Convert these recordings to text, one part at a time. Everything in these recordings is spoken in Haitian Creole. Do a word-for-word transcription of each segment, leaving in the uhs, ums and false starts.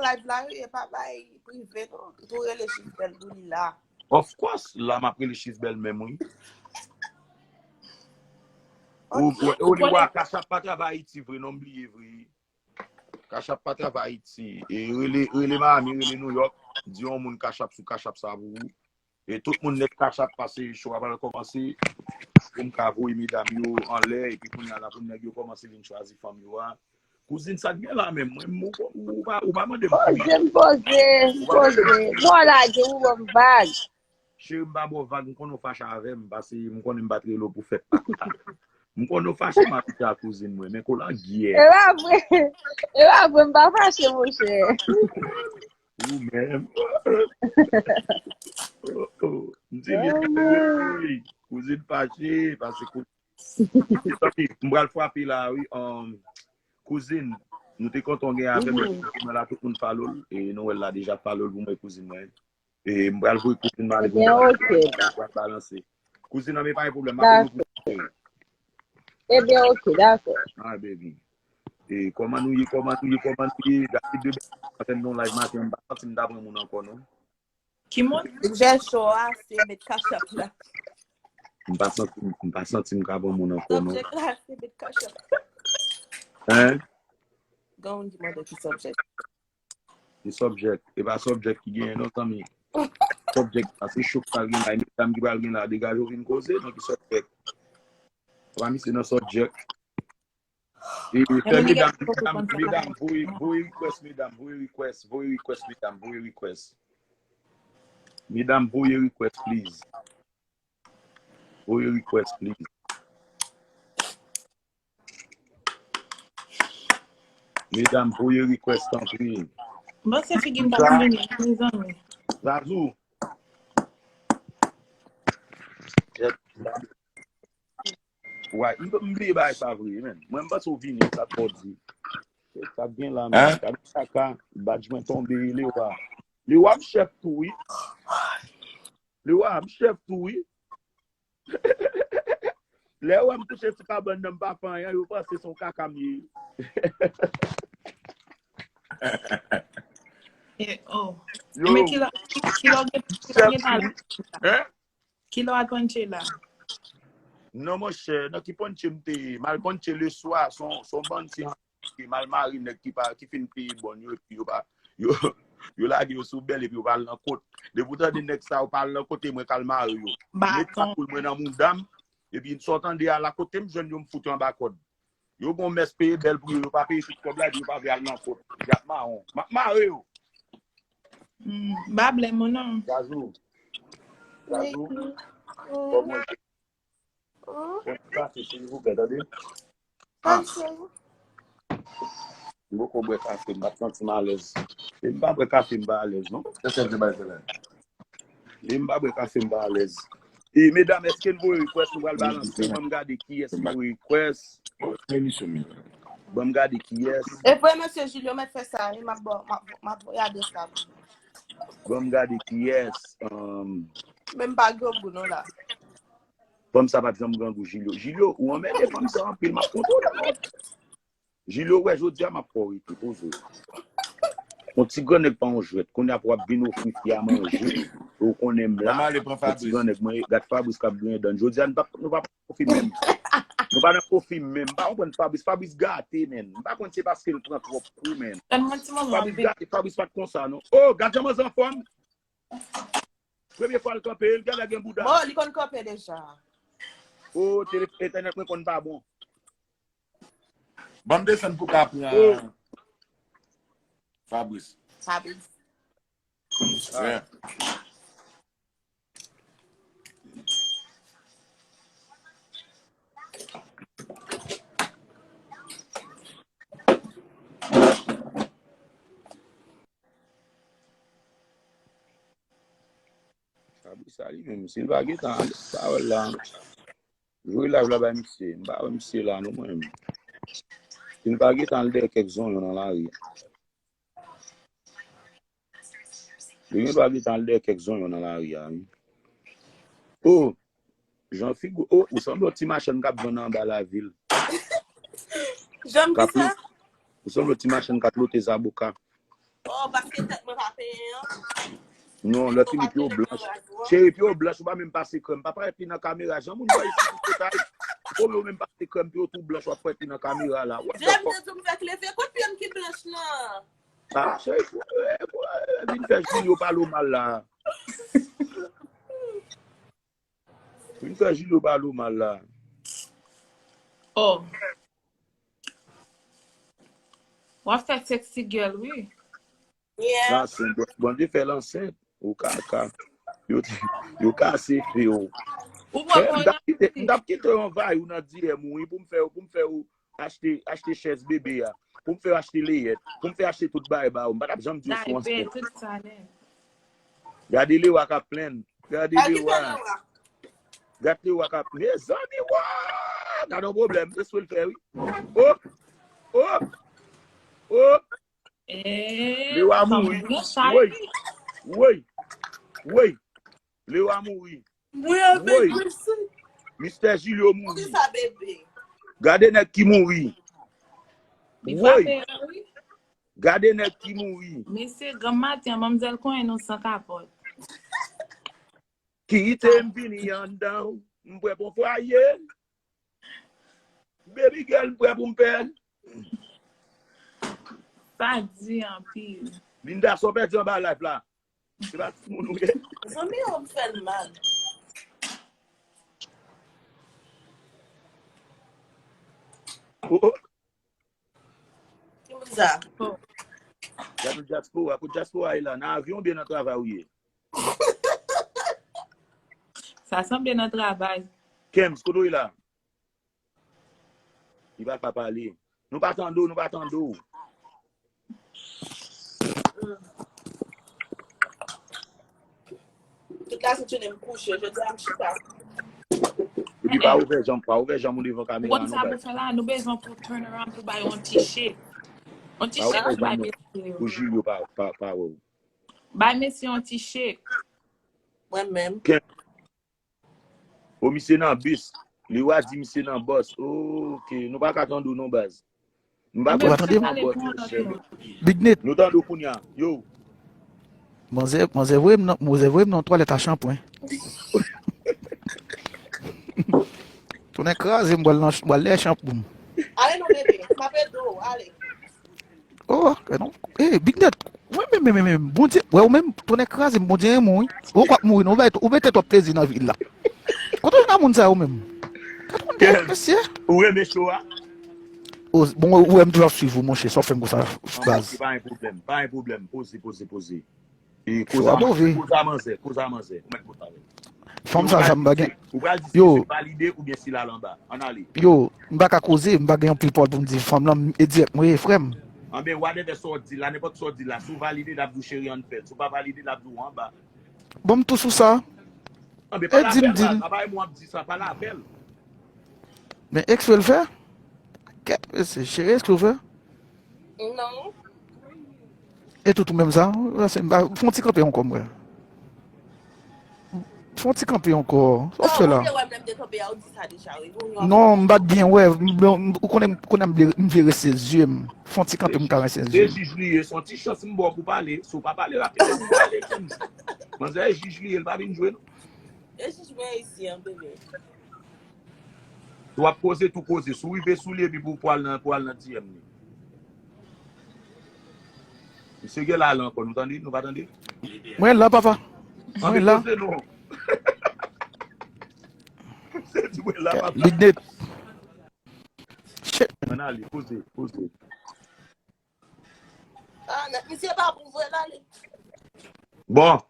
live la, wi, e pa bay prive, non. Tou rele Chif Bèl, tou li la. Of course, la m ap rele Chif Bèl menm, wi. Ou, ou, ou, ou, Cash App pa travay Ayiti vre, non, m bliye vre. Cash App pa travay Ayiti. E rele, rele Miami, rele New York. Di yon moun Cash App sou Cash App sa pou ou. E tout moun nèt Cash App pase show a pral kòmanse. Pou m ka voye medam yo anlè. Epi kounye a la pou nèg yo kòmanse vin chwazi fanm yo a. Kouzin, sa k gen la menm? Mwen, ou, ou, ou pa, ou pa mande m. Poze m, poze m, poze m. Bon, lage, ou ban m vag. Cheri, m pa ba w vag, m konnen w fache avè m, paske m konnen m pa t rele w pou fèt paka. M konnen w fache, m abite ak kouzin mwen, men kolangyè. E pa vre, e pa vre, m pa fache, monchè. Ou menm. Oh, oh. M di li, kouzin fache, paske kou-, m pral frape la, wi. Um, kouzin, nou te kontan w gen avè mwen, la, tout moun follow l, e nou wè l la deja follow l pou mwen, kouzin mwen. E m pral voye kouzin m ale pou m pral balanse. Kouzin nan, men pa gen pwoblèm, m ap rele w pou. Ebyen, oke, dakò. Ah, baby. E kòman nou ye, kòman nou ye, kòman nou ye? Gade de atèn non live maten, m pa santi m ta pran moun ankò, non. Ki moun? Sijè show a, se met Cash App la. M pa santi, m pa santi m ka pran moun ankò, non. Subject la, se met Cash App. Hein? Gen yon ki mande ki subject. Ki subject? E pa subject ki genyen non, zanmi. Subject, sa se show k pral gen la. E medam ki pral gen la, degaje w vin koze, non, ki subject? Ou pa misye nan subject. E fè medam, medam, medam, voye, voye request, medam, voye request, voye request, medam, voye request. Medam, voye request, please. Voye request, please. Medam, voye request, tanpri. Bon, se figi m pa konn vini, mezanmi. Zazou. Why? M, m bliye bagay sa vre, men. Mwen, m panse w vini, sa t fò di. Sa k gen la, men. Hein? Gade kaka, badj mwen tonbe, Lewa. Lewa, m chèf tou, wi. Lewa, m chèf tou, wi. Lè yo wè m kouche sou kabann nan, m pa fè anyen, yo panse se yon kaka m ye. Eh, oh. Yo, men kilè, kilè w gen, kilè w gen pale? Hein? Kilè w al punche la? Non, monchè, nan ki punche m te ye? M al punche leswa, se yon, se yon bandi ki mal mare nèg ki pa, ki fin peye bòn yo, epi yo pa, yo, yo lage yo sou bèl, epi yo pa al nan kot. Depi w tande nèg sa yo pa al nan kote, mwen k al mare yo. Met sa koul mwen nan mouda m, epi sa w tande a la kote m jwenn yo, m fout yo anba kòd. Yo gon mès peye bèl pou yo, yo pa peye tout kòb la, epi yo pa vle al nan kot. Y ap mawon. M ap mare yo. Hmm, m pa blame ou non. Gazou. Gazou. Kòman Bon, kafe, silvouplè, tande? Ah. M poko bwè kafe, m pa t santi m alèz. E m pa bwè kafe, m pa alèz, non. Lè m pa bwè kafe, m pa alèz. E medam, èske n voye request, nou pral balanse, ban m gade kiyès ki voye request. Ban m gade kiyès. E vre, mesye Julio, mèt fè sa, wi, m ap ba, m ap, m ap voye adrès la. Ban m gade kiyès. Um, Men m pa grangou non la. Fanm sa pa t janm grangou, Julio. Julio, ou anmède fanm sa anpil, m ap kontwole w. Julio, wè, jodi a m ap fè w rete, poze w. Yon ti grannèg pa yon jwèt. Kounye a pou w ap vin ofri fi a manje, ou konnen m la. Yon ti grannèg, mwen, gad Fabrice k ap griyen dan. Jodi a, nou p ap, nou p ap konfime menm. Nou pa nan konfime menm. M pa konprann Fabrice. Fabrice gate, menn. M pa konn se paske l pran twòp kou, menn. Fabrice gate, Fabrice pa t konsa, non. Oh, gad jan manzè anfòm. Premye fwa l kanpe, l genlè gen bouda. Bon, li konn kanpe deja. Oh, tele-, entènèt mwen konn pa bon. Ban m desann pou ka pran Fabrice. Fabrice. Yeah. Fabrice a li menm, si l pa gentan, sa wè l la. Voye live la bay misye. M pa wè misye la non, mwen menm. Si l pa gentan al dèyè kèk zonyon nan lari a. Li gen dwa gentan al dèyè kèk zonyon nan lari a, wi. Oh, jan figi w, oh, ou sanble yon ti machann k ap vann anba lavil. Jan m ki sa? Ou sanble yon ti machann k ap lote zaboka. Oh, paske tèt mwen pa penyen an. Non, lòt fini pye w blanch. Cheri, pye w blanch, ou pa menm pase krèm. Pa parèt li nan kamera. Jan moun bò isit, ou potay. Ou menm pase krèm, pye w tou blanch, w ap parèt li nan kamera la. What the fuck? Jèm te di m fèk leve, kote pye m ki blanch lan? Ah, cheri, pou, eh, pou, eh, vin fè Julio pale w mal la. Vin fè Julio pale w mal la. Oh. W ap fè sexy girl, wi. Yeah. Sa, se bon, Bondye fè l ansent. Ou kaka. Yo, yo kase fè w. Ou pran konn. M t ap kite, m t ap kite w anvayi w nan D M ou, wi, pou m fè w, pou m fè w achte, achte chèz bebe a. Pou m fè w achte leyèt. Pou m fè achte tout bagay ba ou. M pa t ap janm di w sou ansent. Tout sa, nen. Gade Lewa k ap plenn. Gade Lewa. Gade Lewa k ap. Mezanmi, wa! Gade yon pwoblèm. Se sou l fè, wi. Oh! Oh! Oh! Lewa mouri. Woy! Woy! Woy! Lewa mouri. Mwen avèk Wilson. Mistè Julio mouri. Sa, bebe. Gade nèg ki mouri. Woy. Gade nèg ki mouri. Mesye, granm maten an, manmzèl konyen nou san kapòt. Kite m vini anndan w. M prè pou fwaye. Baby girl, m prè pou m pèl. Sa di anpil. Linda, sa w pèdi anba live la? Se pa timoun ou ye? Zanmi yo, m fè l mal. Oh, oh. Ki moun sa? Gade diaspora, kote diaspora ye la? Nan avyon oubyen nan travay ou ye? Sa sanble nan travay. Kems, kote w ye la? Li pa ka pale. Nou pa tande w, nou pa tande w. Tout la sitine m kouche, jodi a m chita. Epi pa ouvè janm, pa ouvè janm ou devan kamera non, guys. Ou konn sa pou fè la, nou bezwen pou turn around pou bay yon ti shake. Yon ti shake pou bay mesye yo. Pou Julio pa, pa, pa wè w. Bay mesye yon ti shake. Mwen menm. Ken? O, misye nan bis. Li wa di misye nan bòs. Oke, nou pa ka tande w non, baz. Nou pa ka tande w. Big Nèt. Nou tande w kounye a. Yo. Manzè, manzè voye m nan, manzè voye m nan twalèt a shanpwen. Tounen kraze m, m pral nan, m pral lè shanpwen. Ale non, bebe. M ap ede w. Ale. Oh, eh non. Eh, Big Nèt. Wi, men, men, men, men, Bondye, wè, ou menm, tonnè kraze m, Bondye renmen w, wi. Ou k ap mouri, non, ou bay, ou bay tèt w ap plezi nan vi la. Kote w jwenn a moun sa yo menm? Gade moun sa yo, mesye. Ou renmen show a? Oh, bon, ou wè m toujou ap swiv ou, monchè, sa w fè m konsa, baz. Ok, pa gen pwoblèm, pa gen pwoblèm. Poze, poze, poze. E koz a manzè, koz a manzè, koz a manzè. Ou mèt poze avè l. Fanm sa, sa m pa gen. Ou pral di si se valide oubyen si l al anba. Ann ale. Yo, m pa ka koze, m pa gen anpil pawòl pou m di fanm lan, e dirèk mwen ye, frè m. Anben, whatever sa w di la, nenpòt sa w di la, si w valide, l ap di w cheri ann fè l. Si w pa valide, l ap di w anba. Bon, m tou sou sa. Anben, pale avè l la, pa bay mwen w ap di sa, pale avè l. Men eksprè l fè? Kèt, mesye, cheri, eksprè l fè? Non. E tout ou menm sa, fè yon ti kanpe ankò, m wè. Fè yon ti kanpe ankò. Sa w fè la? Non, m pa t byen wè. Ou konnen, konnen m vle, m vle rese zye m. Fè yon ti kanpe, m ka rese zye m. Se jij li ye, se yon ti chans m ba w pou pale. Si w pa pale rapid, m pale. Manzè, e jij li ye, l pa vin jwe, non. E jij mwen isi an, bebe. W ap koze tou koze. Si w rive sou li epi pou, pou al nan, pou al nan D M li. Misye gen la la ankò, nou tande? Nou pa tande? Mwen la, papa. Mwen la. Koze non. Misye di mwen la, papa. Big Nèt. Shit. Ann ale, koze, koze. Ah, nèt, misye pa bon, voye l ale. Bon.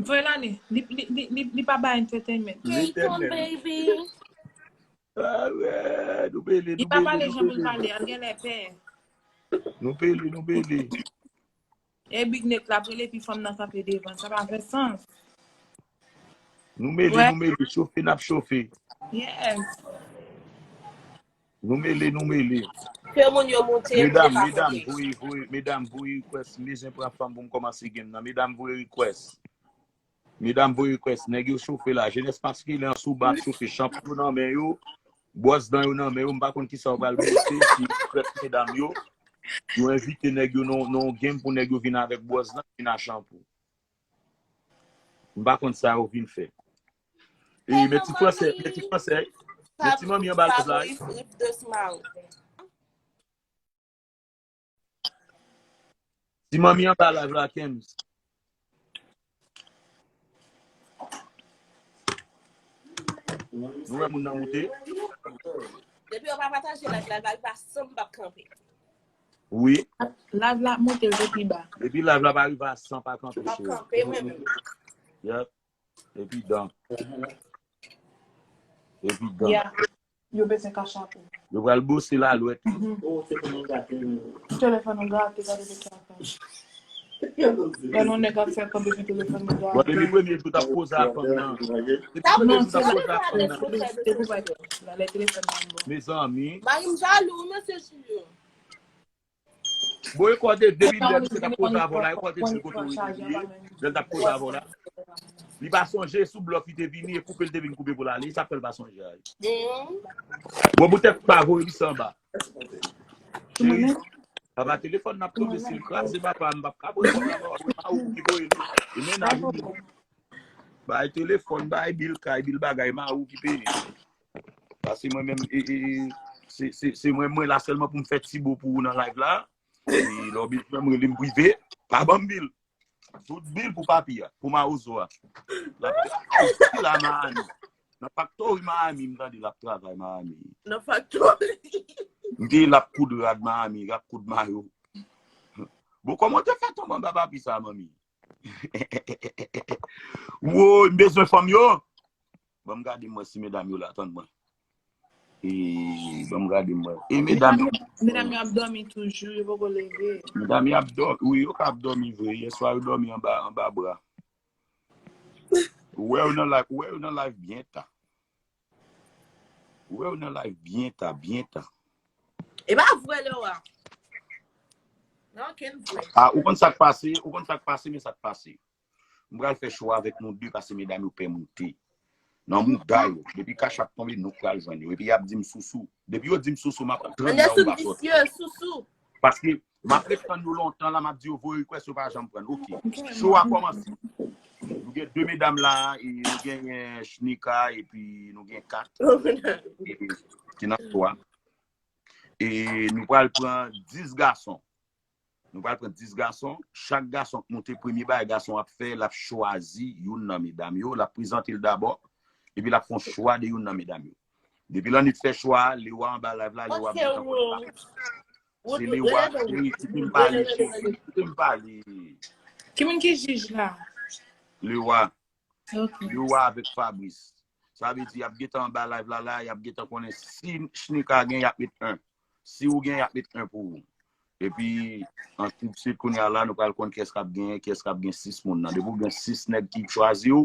Voye l ale. Li, li, li, li, li pa bay entertainment. Entertainment. Baby. Ah, wè, nou pele, nou pele, nou pele. Li pa pale jan pou l pale, al genlè pè. Nou pele, nou pele. E Big Nèt la, pou l epi fanm nan kanpe devan, sa pa fè sans. Nou mele, nou mele, chofe, n ap chofe. Yes. Nou mele, nou mele. Ke moun yo monte, medam, medam, voye, voye, medam, voye request. M bezwen pran fanm pou m kòmanse game nan. Medam, voye request. Medam, voye request. Nèg yo chofe la. Jenès maskilen an sou ba ap chofe. Chanpyon nan men yo. Bwòs dan yo nan men yo. M pa konn kisa yo pral monte. Se request medam yo. Yo envite nèg yo nan nan yon game pou nèg yo vin avèk bwòz lan, vin ak chanpou. M pa konn sa yo vin fè. E men ti fransè, men ti fransè, men ti manmi anba live la. Ti manmi anba live la, Kems. Nou wè moun nan moute. Depi yo pa pataje live la, live la pa sanm p ap kanpe. Wi. Live la ap monte, l te pi ba. Depi live la pa rive a san pa kanpe, cheri. Yep. Epi dan. Epi dan. Yeah. Yo bezwen ka chapo. Yo pral bwose lalwèt. Telefòn ou gate, gade de kaka. Lè nou nèg ap fè kanpe sou telefòn ou gate. Bon, depi premye jou t ap poze a fanm nan. Depi premye jou t ap poze a fanm nan. Depi premye jou t ap poze a fanm nan. Mezanmi. Mari m jalou, mesye Julio. Bon, e kòte depi lè misye t ap koze avè w la, e kòte di kote w rete li ye, lè l t ap koze avè w la. Li pa sonje sou blòf li te vini, e koupe l te vin koupe pou l ale, sa k fè l pa sonje a. Bon, poutèt pa voye misye anba. Cheri, papa telefòn n ap tonbe, si l kraze papa, m p ap ka voye kòb la ba w, se pa ou ki voye l. E mennaj ou li. Bay telefòn, bay bil kay, bil bagay, mari w ki peye. Paske mwen menm, e, e, e, se, se, se mwen, mwen la sèlman pou m fè ti bo pou ou nan live la. E lè w bezwen m, rele m prive, pa ban m bil. Tout bil pou papi a, pou mawozo a. N ap travay la Miami. Nan faktori Miami, m tande l ap travay Miami. Nan faktori. M te l ap koud rad Miami, l ap koud mayo. Bon, kòman w te fè tonbe anba papi sa, manmi? Woy, m bezwen fanm yo. Ban m gade m wè si medam yo la, tann mwen. E, ban m gade m wè. E medam yo. Medam yo ap dòmi toujou, yo poko leve. Medam yo ap dòmi, wi, yo ka ap dòmi vre. Yèswa yo dòmi anba, anba bra. Ou wè yo nan live, ou wè yo nan live byen ta. Ou wè yo nan live byen ta, byen ta. E pa vre, Lewa. Nan okenn vre. Ah, ou konn sa k pase, ou konn sa k pase, men sa k pase. M pral fè cho avèk nou de, paske medam yo pè moute. Nan mouda yo. Depi kach ap tonbe, nou pral jwenn yo. Epi y ap di m sousou. Depi yo di m sousou, m ap trann nan ou pa sòti. Sousou. Paske m ap ret tann yo lontan la, m ap di yo voye request, yo pa janm pran. Ok. Cho a kòmanse. Nou gen de medam la, e nou genyen Shnika, epi nou gen kat. E, ki nan cho a. E nou pral pran dis gason. Nou pral pran dis gason. Chak gason k moute, premye bagay gason ap fè, l ap chwazi youn nan medam yo, l ap prezante l dabò, epi l ap fè yon chwa de youn nan medam yo. Depi l annik fè chwa a, Lewa anba live la, Lewa ap gentan konn la. Se Lewa, cheri, kite m pale, cheri, kite m pale. Ki moun ki jij la? Lewa. Ok. Lewa avèk Fabrice. Sa vle di, y ap gentan anba live la, la, y ap gentan konnen si Shnika gen, y ap met en. Si ou gen, y ap met en pou ou. Epi, an tout suit, kounye a la, nou pral konn kiyès k ap genyen, kiyès k ap gen sis moun nan. Depi ou gen sis nèg ki chwazi w,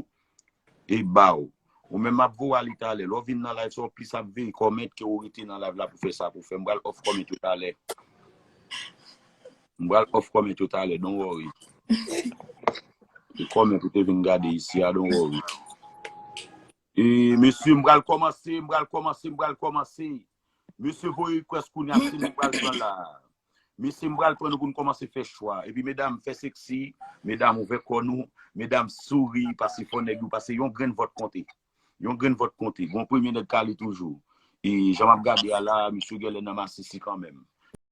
e ba w. Ou menm m ap voye w ale talè. Lè w vin nan live sa, w plis ap veye comment ke w rete nan live la pou fè sa pou fè. M pral off comment yo talè. M pral off comment yo talè, don't worry. E comment ou te vin gade isi a, don't worry. E, mesye, m pral kòmanse, m pral kòmanse, m pral kòmanse. Mesye, voye request kounye a, se nou pral pran la. Mesye, m pral pran nou pou n kòmanse fè chwa. Epi, medam, fè seksi, medam, ouvè kò nou, medam, souri, pase fò nèg yo, pase yon grenn vòt konte. Yon grenn vòt konte. Gon premye nèg k ale toujou. E jan m ap gade a la, misye genlè nan masisi kanmenm.